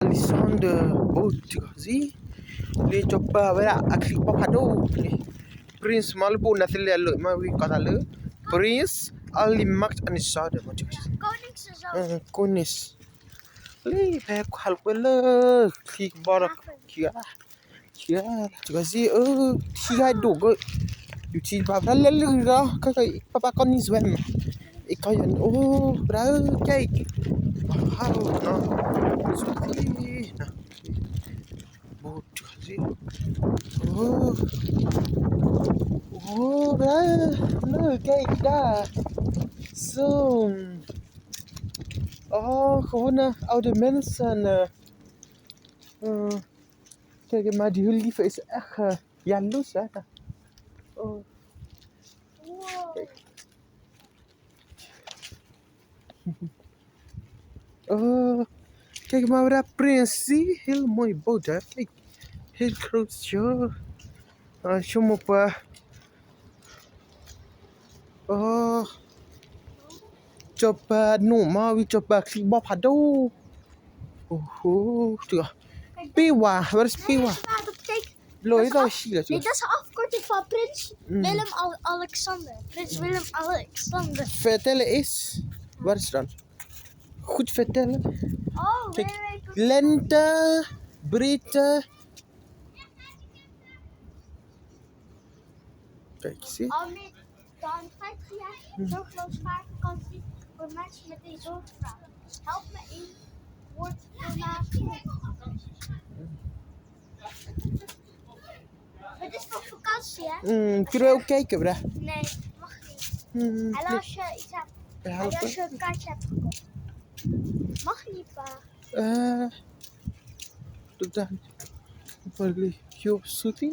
Alexander boat စံး, လၢစီၤပၤဝဲဒၣ်အချံကဘီဖးဒိၣ်န့ၣ်, Prince မ့ၢ်လၢပအိၣ်နၤသလဲအလီၢ်မ့ၢ်ဝံၤကီးသးလၢ Prince Ali Max Alexander မ့ၢ်, Koning, လၢဖဲခွါလၢကွဲလၢ ချံကဘီဒီး ခံဂၤ ခံဂၤ စံး, ထံဂၤဒိၣ်က, ယူၤထံပာ်ဖျါလဲၤလၢဂ့ၤဒီး ခဲကပာ်ပာ်ကီၢ်နံၣ်စွဲမး, အံၤကီၢ်ယၤန့ၣ် အိၣ် ပြၢကဲ, ဟးလီၤနီၤ, ဆူၣ်သံနီၤ, ဘိၣ်စံး, အိၣ် ပြၢ လၢကဲဒၣ်, ဆိ, အဃိန့ၣ် Old Mansion န့ၣ်, ကဲက့ၤမၤ do you live is အခါ ယၤလူစၢ်တၢ်, ကဲက့ၤမၤဝဲဒၣ် Prince Hill မ့ၢ် boat, Hill Cruise ဆိကမိၣ်ပှၤ စီၤပၤနိၣ်မးဝံၤ စီၤပၤချံကဘီဖးဒိၣ်, အိၣ်ဟိ, ပ့ဝါ, ဝဲဒၣ်ပ့ဝါ, လီၤအသီၣ်ဆံလီၤ, Vertellen is, wat is dan? Goed vertellen. Lengte, breedte. Kijk, zie. Al meer dan vijftig jaar zorgeloos vaarvakantie voor mensen met een zorgvraag. Help me één woord hiernaast. Het is toch vakantie, hè? Kunnen we ook kijken, bra? Nee, mag niet. Alleen als je iets hebt. Alleen als je een kaartje hebt gekocht. Mag niet, pa. ပှၤလၢယိၤဆူသံ,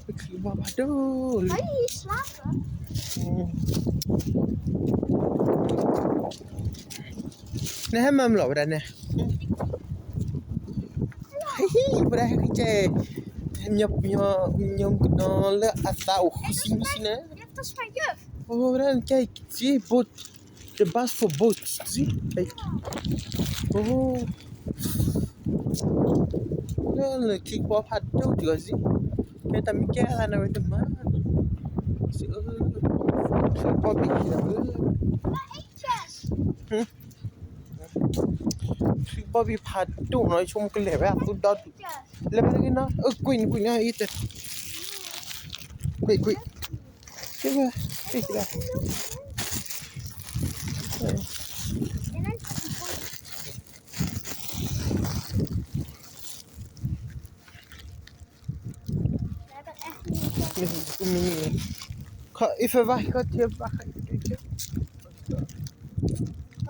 ပချံကဘီဖးဒိၣ်လံ, နဟဲမၤမလီၤဝဲဒၣ်န့ၣ်, ဟံၣ် ဝဲဒၣ်ဟဲက့ၤ, ညီကနီၤလၢအသးအိၣ်ဃုဆံနွံဆံန့ၣ်, ဝဲဒၣ်ကဲ boat, the bus for boat, အိၣ် လၢလၢခံကဘီဖးဒိၣ်တုၤအီၤစံး, ဖဲတၢ်မ့ၢ်ကဲသးနဝဲတမၤ, စံး, ချံကဘီဘ့ၣ်ခံလၢ, ချံကဘီဘ့ၣ်ဖးဒိၣ်နီၤ, ဆိကမိၣ်ကလဲၤဝဲအသူဒီဒူၣ်, လဲၤဘၣ်တဂ့ၤနီၤ, အကွံာ်နကွံာ်နီၤ, အံၤတ, ကွံာ်ကွံာ်, ကဲ, ကဲ, ကဲ Even waar gaat hij, waar gaat hij?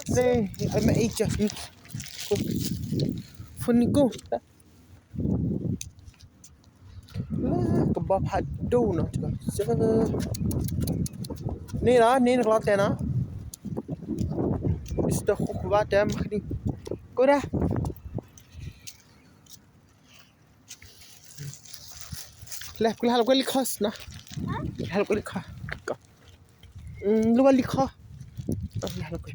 Nee, mijn eentje niet. Voor Nico. လၢကဘီဖးဒိၣ်နီၤ, န့ၣ်လီၤ န့ၣ်နကလီၤတဲာ်နီၤ, စတဃိးကဘၣ်တဲမးန့ၣ်, ကိးဒၣ် လဲၤ ကဟးလီၤကွဲလံခီနီၤ, ကဟးလီၤကွဲလံခီ, လၢဝဲလံခီ, လၢဟးလီၤကွဲ,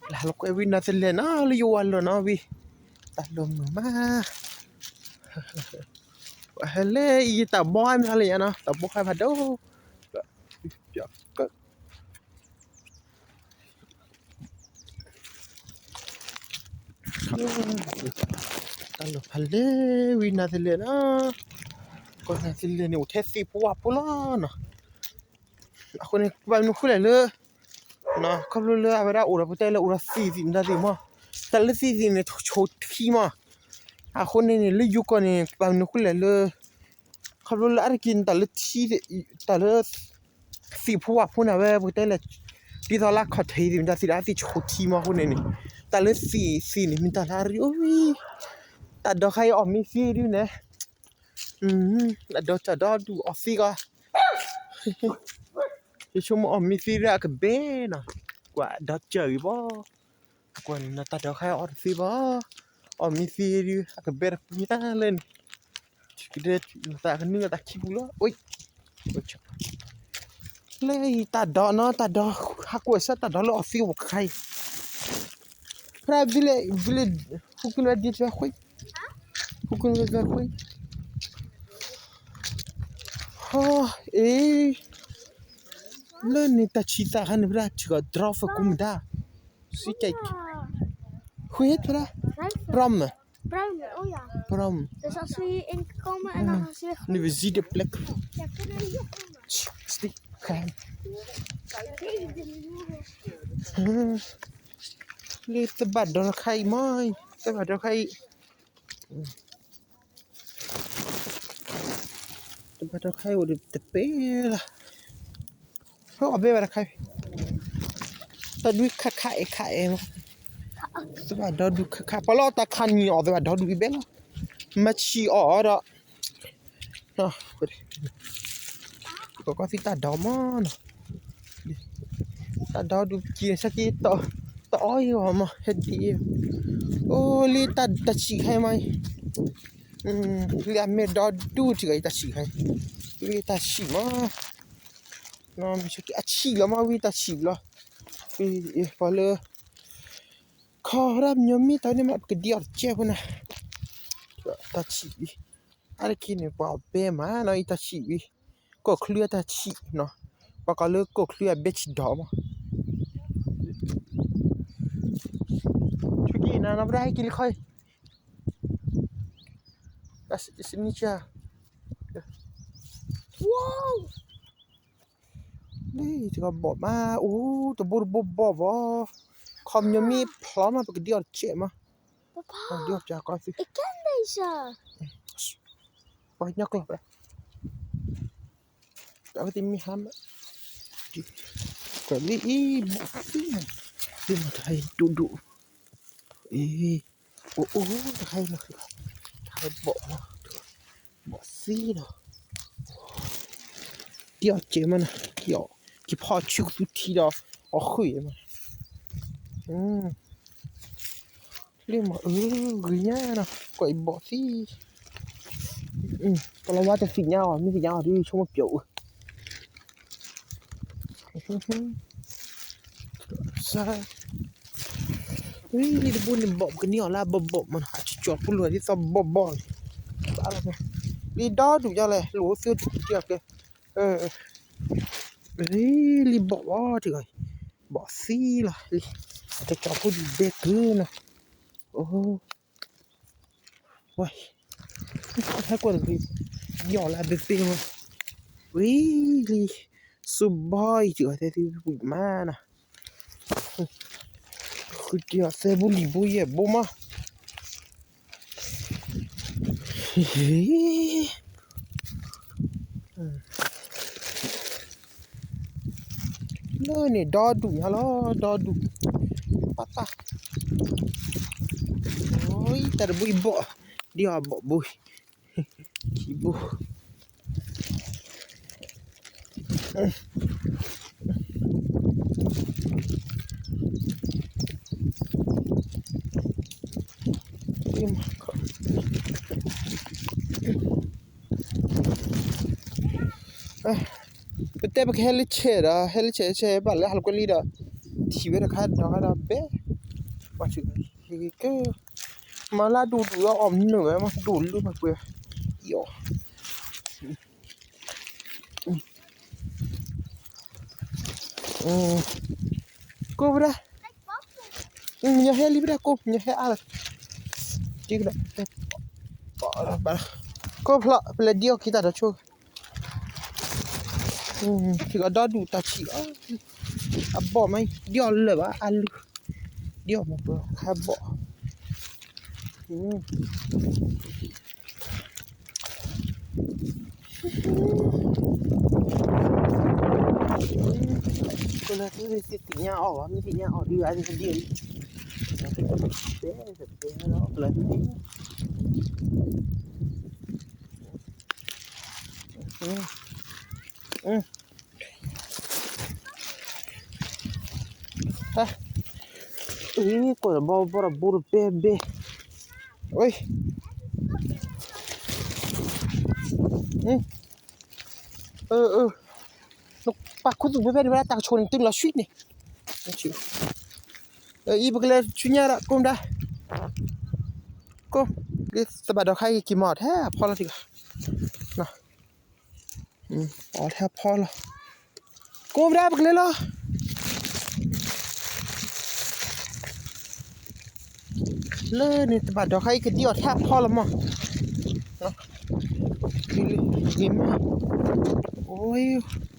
လၢဟးလီၤကွဲဝံၤ နၤသလဲၣ်နီၤ လၢယဝၤလီၤနီၤဝံၤ, တၢ်လီၤမုာ်မး, ဟဲလၢအံၤတၢ်ဘီမ့ၢ်လၢယၤနီၤ တၢ်ဘီဟဲဖးဒိၣ် တၢ်လီၢ်ဖးလဲၢ်ဝံၤနၤသလဲၣ်နီၤ, ကီၢ်နၤသလဲၣ်န့ၣ် အိၣ်ထဲသ့ၣ်ဖိဝၣ်ဖိလီၤနီၤ, အဃိန့ၣ် ပဘၣ်မနုၤဃိလဲၣ်လၢ ခီဖျိလၢအဝဲဒၣ်အိၣ်ဒီးပတဲလၢအိၣ်ဒီးသ့ၣ်သ့ၣ်မတၤသ့ၣ်မး, တၢ်လၢသ့ၣ်သ့ၣ်န့ၣ် ဆိထံမး, အဃိန့ၣ်န့ၣ် လၢယိၤကီၢ်န့ၣ် ပဘၣ်မနုၤဃိလဲၣ်လၢ ခီဖျိလၢအါတက့ၢ်န့ၣ် တၢ်လၢထံ တၢ်လၢ သ့ၣ်ဖိဝၣ်ဖိန့ၣ် အဝဲပကတဲလၢ ဒ်သိးလၢအခီၣ်ထံးသ့ၣ်မတၤသ့ၣ်ဒီး အသ့ၣ်ဆိထံမးအဃိန့ၣ်န့ၣ်, တၢ်လၢသ့ၣ်သ့ၣ်န့ၣ် မ့ၢ်တၢ်လၢအရ့အိၣ်ဝံၤ, တၢ်ဒိးခါအံၤအီၣ်မ့ၢ်သ့ဒုန့ၣ်, တၢ်ဒိးတၢ်ဒိးဒုးအီၣ်သ့ကီး, ယဆိကမိၣ်အီၣ်မ့ၢ်သ့ဒုအကဘဲနီၤ, ကွၢ်ဒီးစၢၤဂ့ၤဘၣ် ကွၢ်န့ၣ် တၢ်ဒိးခါအံၤအီၣ်တသ့ဘၣ်, အီၣ်မ့ၢ်သ့ဒု အကဘဲတပူၤညါလၢန့ၣ်, တၢ်ကနုာ်လီၤတၢ်ခံပူၤလီၤ, လၢအံၤတၢ်ဒိးနီၤ တၢ်ဒိး ဟးကွၢ်စၢ်တၢ်ဒိးလၢအီၣ်သ့ဝဲခါအံၤ, ဖဲ village, village, ဖူကလၢဒံးတၢ်ဃ့, ဖူကလၢတၢ်ဃ့, ဟီ, အ့, လၢန့ၣ်တၢ်ဆံးသးခါန့ၣ် ပဒၣ်ထံၣ်ကီး drop ကူမတၤ, စံကဲ, ဃ့ထီၣ်ဒၣ်, ပရၢမ, ပရၢမ, နဝံၤစံတပျဲၢ် လၢသဘၣ်ဒီတခါအံၤမး, သဘၣ်ဒီတခါအံၤ, သဘၣ်ဒီတခါအံၤအိၣ်ဒီးတပ့ၢ်လီၤ, ဟိအီၣ်ဘဲဘၣ်တခါအံၤ, တၢ်ဒွံခါခါအဲၣ်ခါအဲၣ်မး, သဘၣ်ဒီဒူၣ်ခါခါ ပှၤလၢအီၣ်တၢ်ခါနံၤအီၣ်သဘၣ်ဒီဒူၣ်အံၤဘဲလီၤ, မၤဆံးအီၣ်ဒီး ကီၢ်ကီၢ်သံတၢ်ဒီမးနီၤ, တၢ်ဒီဒူၣ်က့ၤဆၢက့ၤ, တအီၣ်အံၤအီၤမး ဟဲဒံး, အိၣ်လံတၢ်ဆံးခါအံၤမး, လံအမဲာ်ဒီဒူၣ်ထံၣ်ဂၤအံၤတၢ်ဆံးခါအံၤ, လံတၢ်ဆံးမး, အဆံးလီၤမးဝံတၢ်ဆံးလီၤ, ပှၤလၢ ခီရၢ်မညီမ့ၢ်တၢ်န့ၣ်မး ပကဒံးအီၤတကဲဖိနၤ, တၢ်ဆံး, အါတက့ၢ်န့ၣ် ပှၤအီၣ်ဘဲမးနီၤ အံၤတၢ်ဆံးဝံ, ကီၢ်ချၢအတၢ်ဆံးနီၤ, ပှၤကီၢ်လၢကီၢ်ချၢအဘဲဆံးဒီးမး, ဆူက့ၤနၤနီၤ ပဒၣ်ဟဲက့ၤလံခီအံၤ, စနံၣ်ဆၢ လံတကဘီၣ်မး အိၣ်တဘိတဘိဘီၣ်ဘီၣ်, ခီပညီမ့ၢ်ဖျီမး ပကဒံးအီၤတကဲးမး, ဒံးအီၤပၠးကီၢ်သု, ပှၤကညီကျိာ်, အဝဲသ့ၣ်မ့ၢ်ဟါမး, ကွၢ်လံအံၤ ဘီၣ်သံ, လံမးတဟါအံၤဒိၣ်ဒိၣ်, အံၤ အိၣ်အိၣ် တဟါအံၤလီၤ, တဟါအံၤဘီၣ်, ဘီၣ်သံလီၤ, ဒံးအီၤကဲးမးနီၤ, က့ၤဖီၣ်ဆူကသူထံဒီး အီၣ်ဃုာ်အံၤမး, လံမးအၢ ဂ့ၤညါနီၤ ကွၢ်အံၤဘီၣ်သံ, ပလီၤဝါတသ့ၣ်ညါအီၤ မ့ၢ်သ့ၣ်ညါအီၤဒ်ဆိကမိၣ်ပျီၤအိၣ် ဝံၤလံတဘိန့ၣ်ဘီၣ် ပကန့ၢ်အီၤလၢဘီၣ်ဘီၣ်မးနီၤ အကၠီကၠီပူၤလီၤဒ်သိးဘီၣ်ဘီၣ်န့ၣ်, လံဒီဒူၣ်ညါလဲၣ် လိၣ်သုတက့ၢ်အကျဲ, လံလံဘီၣ်ဘီၣ်ထံၣ်ဂီၤ, ဘီၣ်သံလီၤလံ, အကၠီကၠီဖိဒ်ဘဲကုၢ်နီၤ, အိၣ် ဝဲ, ဟဲကွၢ်တဂ့ၤ, ယီၢ်လၢဘ့ဘ့ဝဲ, ဝံၤလံ, စူဘီအံၤ ကၠီသဲသ့ဝံၤမးနီၤ, ဃုက့ၤအီၤသဲဘိလံၤဘိယဲၢ်ဘိမး, လၢန့ၣ် ဒီဒူၣ်ညါလီၤ ဒီဒူၣ်, ပၢ်တၢ်, တၢ်တဘိအံၤဘီၣ်, ဒ်အီၤဘီၣ်ဘိ, ခံဘိ, ပတဲပကဟဲလၢဆဲးဒီး ဟဲလၢဆဲးဆဲး ဘၣ်လၢဟးလၢကွဲလံဒီး ထံၣ်ဝဲတခါဒီးဟဲဒီးဘဲ, ပှၤဆူၣ်က့ၤကဲ, မၤလၢဒိၣ်ဒိၣ်လၢအီၣ်မနုၤဝဲမး ဒိၣ်လၢမၤပှဲၤ, ယီၢ် ကိးဝဲဒၣ်, မညီဟဲလံဝဲဒၣ်ကိး မညီဟဲအါလီၤ, ကိးဖျီ ပလဲၤဒံးအီၣ်က့ၤတၢ်ဒီးဆိ, ထံၣ်ကဒီဒူၣ်တၢ်ဆံးအီၤ, အဘီၣ်မး ဒံးအီၣ်လၢာ်ဘၣ်အါလုၢ်, ဒံးအီၣ်မၤပှဲၤခါဘီၣ် ကလၢၤသ့ၣ်သ့ၣ်ညါအီၣ်ဘၣ် မ့ၢ်သ့ၣ်ညါအီၣ်ဒုး အါဒံးဒံးလံ, ကလၢၤသ့ၣ်သ့ၣ်, ကွၢ်ဘီဘီဒီးဘိတဘဲဘဲ, ဝဲ ပာ်ခူသူၣ်ဖဲဖဲန့ၣ် ဝဲဒၣ်တၢ်ကဆိၣ်န့ၣ် တုၤလီၤဆွံန့ၣ်, အံၤပကလဲၤဆူညါဒီး ကိးမတၤ, ကိၣ်, သဘၣ်ဒီးခါအံၤက့ၤမၤအီၣ်ထဲအဖီလီၤထံၣ်ကီး, အီၣ်ထဲအဖီလီၤ, ကိၣ်ပဒၣ်ပကလဲၤလီၤ, လၢန့ၣ်သဘၣ်ဒီးခါအံၤကဒံအီၣ်ထဲအဖီလီၤမး, အီၣ်ထဲအဖီလီၤမး, မ့ၢ်အီၣ်သးဖီ,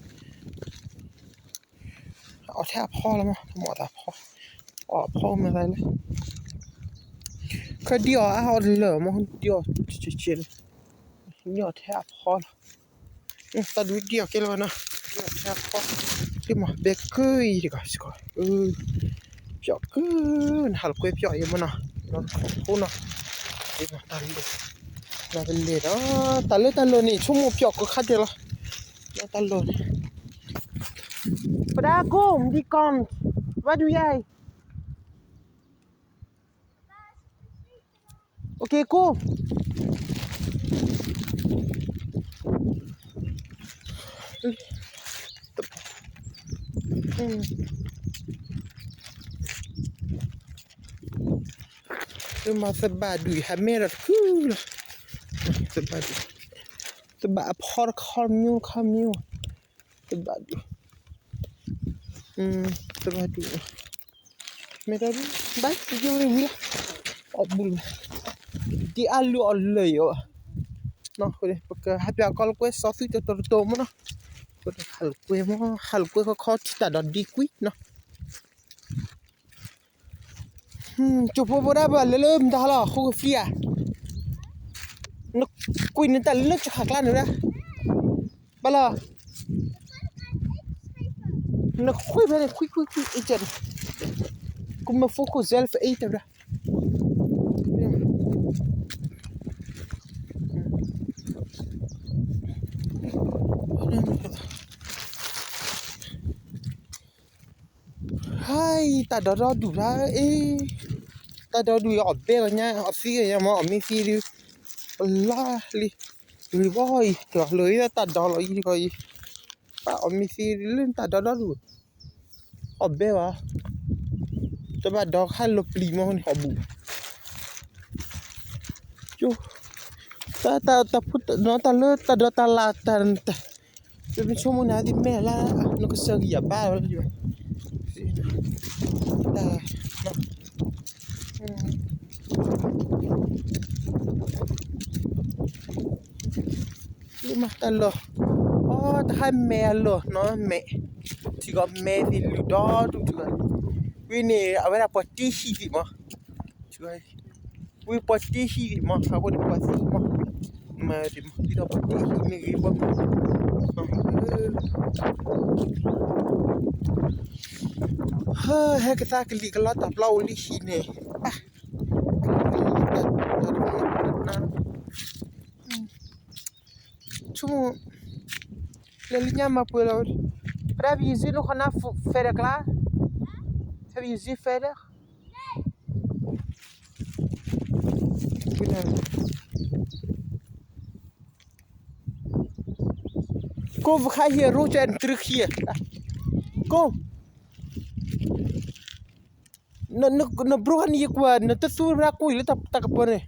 အီၣ်ဖီမ့ၢ်သးလဲၣ်, ခဒံအီၣ်အါအီၣ်တလၢာ်မး, ဒံအီၣ်ဆဲးဆဲးန့ၣ်, ဒံအီၣ်ထဲအဖီလီၤ, တၢ်ဒုးဒံအီၣ်ကဲလၢၤဘၣ်နီၤ, ဒံအီၣ်ထဲအဖီ, ဒ်မးဘဲကုၢ်အံၤတဂၤစ့ၢ်ကီး, ပျီၣ်ကုၢ်, နဟးလီၤကွဲပျီၣ်အံၤမးနီၤ, တၢ်လၢ, တၢ်လၢ, တၢ်လၢတၢ်လီၢ်န့ၣ် ဆိကမိၣ်ပျီၣ်ကခါတဲလီၤ, တၢ်လီၢ်န့ၣ်, ပဒၣ်ကိၣ် မဒံကီၢ်, ဝဲဒုးယါအံၤ OK, cool. မ့ၢ်သဘၣ်ဒုး ဟးမဲဒီးတခုလီၤ. သဘၣ်ဒုး, သဘၣ်အဖီတခီမံခီမံ, သဘၣ်ဒုး, သဘၣ်ဒုး, မ့ၢ်တၢ်ဒုး, ဘၣ်ယိဝံၤလီၤ, အီၣ်ဘူးလီၤ, ဒ်အါလုၢ်အီၣ်လၢာ်ယိာ်, ပကဟးပၠးကီလီၤကွဲစီၤသွံၣ်တတီၤတတီၤမးနီၤ, ဟးလီၤကွဲမး, ဟးလီၤကွဲခီခီထံတၢ်ဒီးဒ့ကွံာ်နီၤ. ကၠိဖိဖိဒၣ်ဘၣ်လဲၤလၢမတၤဟါလီၤ ဃိကဖျံဧါ, နကွံာ်နတၢ်လၢကခးကျါန့ၣ်ဒၣ်, ဘၣ်လီၤ, နခွံဖဲန့ၣ် ခွံခွံခွံအ့ၣ်ကဲန့ၣ်, ကမၢဖိခိၣ်စဲလၢဖဲအ့ၣ်တဲဝဲဒၣ် ဟါအံၤ တၢ်ဒီးဒီဒူၣ်ဖျါအ့, တၢ်ဒီဒူၣ်အီၣ်ဘဲလီၤညါ အီၣ်သံကညါမ့ၢ်အီၣ်မ့ၢ်သံဒုး, ပလါလံ, ဂ့ၤဘီအံၤ လီၤလၢတၢ်ဒီလီၤအံၤတခီအံၤ, ပၢ်အီၣ်မ့ၢ်သံဒုးလၢတၢ်ဒီဒီဒူၣ်, အီၣ်ဘဲဘၣ်, တဘၣ်ဒီခါလီၤပျံၤမ့ၢ်န့ၣ် အီၣ်ဘူး တၢ်, တၢ်လၢတၢ်ဒီးတၢ်လၢ်တၢ်, ပမ့ၢ်ဆိကမိၣ်နၤသ့ၣ်မဲာ်လၢ်, နကစၢ်ဂံၢ်ယၤဘါဝဲလၢ, တၢ်, လၢမၤတၢ်လီၢ်, အတဟါမဲာ်အလီၢ်နီၤမဲာ်, ထံဂီၤမဲာ်သ့ၣ်လုၢ်ဒီဒူၣ်ထံဂီၤ, ဝံၤန့ၣ် အဝဲဒၣ်ပှၤတ့ဟံၣ်သ့ၣ်မး, ဝံၤပှၤတ့ဟံၣ်သ့ၣ်မး ဖးဖိန့ၣ်ပှၤသံမး, မၤသ့ၣ်မး ဒ်သိးပှၤတ့ဟံၣ်မ့ၢ်ဂ့ၤပှၤ, ဟဲကသါကလံၤကလီတၢ်ပျီအိၣ်လံဟံၣ်န့ၣ်, ဆိကမိၣ်, လဲၤလၢညါမၤပှဲၤလီၤ, ဖဲဒၣ်ပယီၤဇံနခီနၢ်ဖဲဒၣ်ကျါ, ဖဲပယီၤဇံဖဲဒၣ် ကိၣ်ပခါဟံၣ်ရိကဲနတြုခံ, ကိၣ်, နဘြိဟ်န့ၣ်ယကွၢ် နတသူဝဲဒၣ်ကိၣ်အံၤလၢတၢ်ကပၤန့ၣ်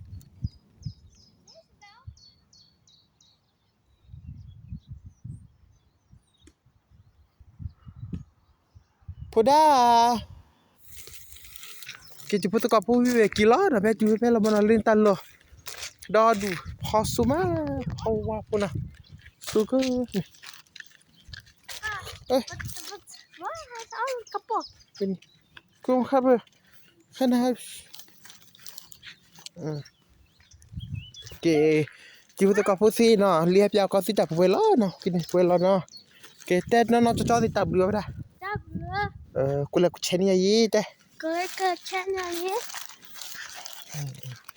ဖိဒၣ်, က့ၤတုၤဖိသကိးဖိဝံၤဝဲက့ၤလီၤ ဒီးဖဲတုၤဖဲဖဲလီၤမနီၤ လၢတၢ်လီၢ်, ဒီဒူၣ်, ဖီစိမး, ဖီဝါဖိနီၤ, စိက, ကခါဘၣ်, ခါနၤ က့ၤ, တုၤဖိသကိးဖိသ့နီၤ လံဟဲပၠးကီသံတၢ်ပဝဲလီၤနီၤ က့ၤန့ၣ်ပဝဲလီၤနီၤ, က့ၤတဲနီၢ်နီၢ်ကၠီကၠီသ့ၣ်တၢ်ဘျုးဝဲဒၣ်, ကွဲးလၢကဆဲးန့ၢ်ယၤယံၤတဲ, ကဆဲးန့ၢ်ယၤယံၤ